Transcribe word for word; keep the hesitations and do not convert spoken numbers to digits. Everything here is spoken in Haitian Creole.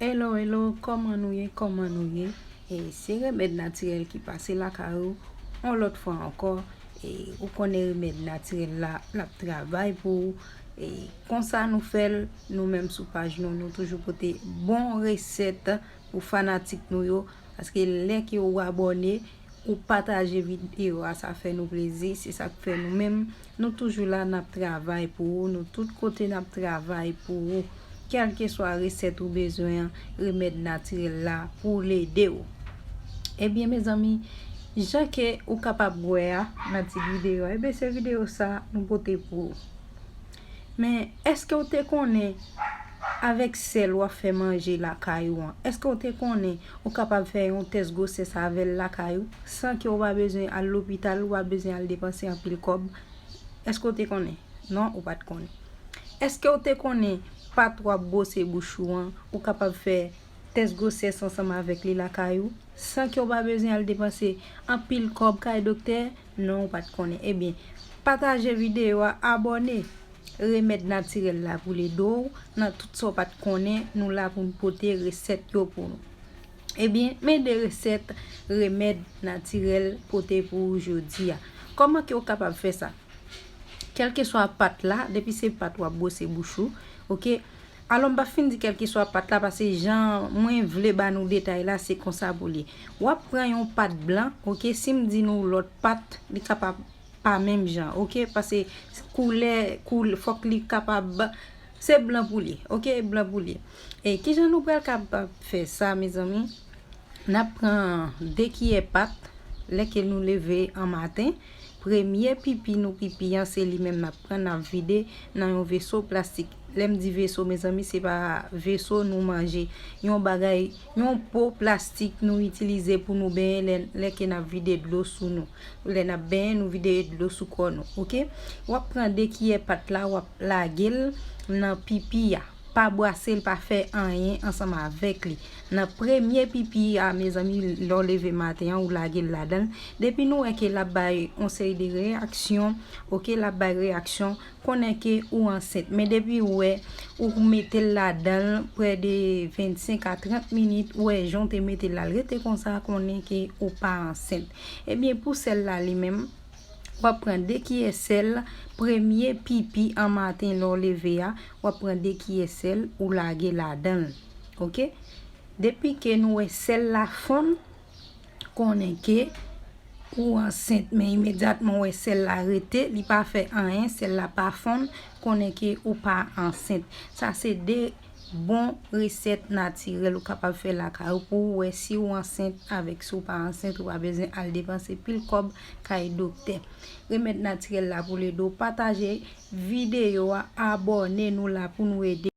Hello, hello, kòman nou ye? Kòman nou ye? E se remèd natirèl ki pase lakay ou yon lòt fwa ankò. E ou konnen remèd natirèl la, l ap travay pou ou. E konsa nou fè l, nou menm sou paj nou, nou toujou pote bon resèt pou fanatik nou yo. Paske lè ke ou abòne, ou pataje videyo a, sa fè nou plezi. Se sa k fè nou menm, nou toujou la, n ap travay pou ou. Nou tout kote n ap travay pou ou. Kèlkeswa resèt ou bezwen an, remèd natirèl la pou l ede w. Ebyen, mezanmi, jan ke ou kapab wè a nan tit videyo a, ebyen, se videyo sa nou pote pou ou. Men, èske w te konnen avèk sèl w ap fè manje lakay ou an? Èske w te konnen ou kapab fè yon tès gwosès avè l lakay ou san ke w pa bezwen al lopital, ou pa bezwen al depanse anpil kòb? Èske w te konnen? Non, ou pa t konnen. Èske w te konnen pat w ap bwose bouch ou an, ou kapab fè tès gwosès ansanm avèk li lakay ou, san ke w pa bezwen al depanse anpil kòb kay doktè? Non, ou pa t konnen. Ebyen, pataje videyo a, abòne. Remèd natirèl la pou l ede w nan tout sa w pa t konnen, nou la pou n pote resèt yo pou nou. Ebyen, men de resèt remèd natirèl pote pou ou jodi a. Kòman ke w kapab fè sa? Kèlkeswa pat la, depi se pat w ap bwose bouch ou, oke? Alò, m pa fin di kèlkeswa pat la, paske jan mwen vle ba nou detay la, se konsa pou li. W ap pran yon pat blan, oke? Si m di nou lòt pat, li kapab pa menm jan, oke? Paske koulè, koulè, fòk li kapab, se blan pou li, oke? Blan pou li. E kijan nou pral kapab fè sa, mezanmi? N ap pran de kiyè pat, lè ke nou leve an maten, premye pipi nou pipi an, se li menm n ap pran, n ap vide nan yon veso plastik. Lè m di veso, mezanmi, se pa veso nou manje. Yon bagay, yon po plastik nou itilize pou nou benyen lè, lè ke n ap vide dlo sou nou. Lè n ap benyen, nou vide dlo sou kò nou, oke? W ap pran de kiyè pat la, w ap lage l nan pipi a. Pa bwase l, pa fè anyen ansanm avèk li. Nan premye pipi a, mezanmi, lè w leve maten an, ou lage l ladan l. Depi nou wè ke l ap bay yon seri de reyaksyon, oke, l ap bay reyaksyon, konnen ke ou ansent. Men depi ou wè, ou mete l ladan l prè de vennsenk a trant minit, ou wè jan w te mete l la, l rete konsa, konnen ke ou pa ansent. Ebyen, pou sèl la li menm, w ap pran de kiyè sèl, premye pipi an maten lè w leve a, w ap pran de kiyè sèl, ou lage ladan l. Oke? Depi ke nou wè sèl la fonn, konnen ke ou ansent. Men imedyatman w wè sèl la rete, li pa fè anyen, sèl la pa fonn, konnen ke ou pa ansent. Sa se de bon resèt natirèl ou kapab fè lakay ou pou w wè si w ansent avèk si w pa ansent, ou pa bezwen al depanse pil kòb kay doktè. Remèd natirèl la pou l ede w. Pataje videyo a, abòne, nou la pou nou ede.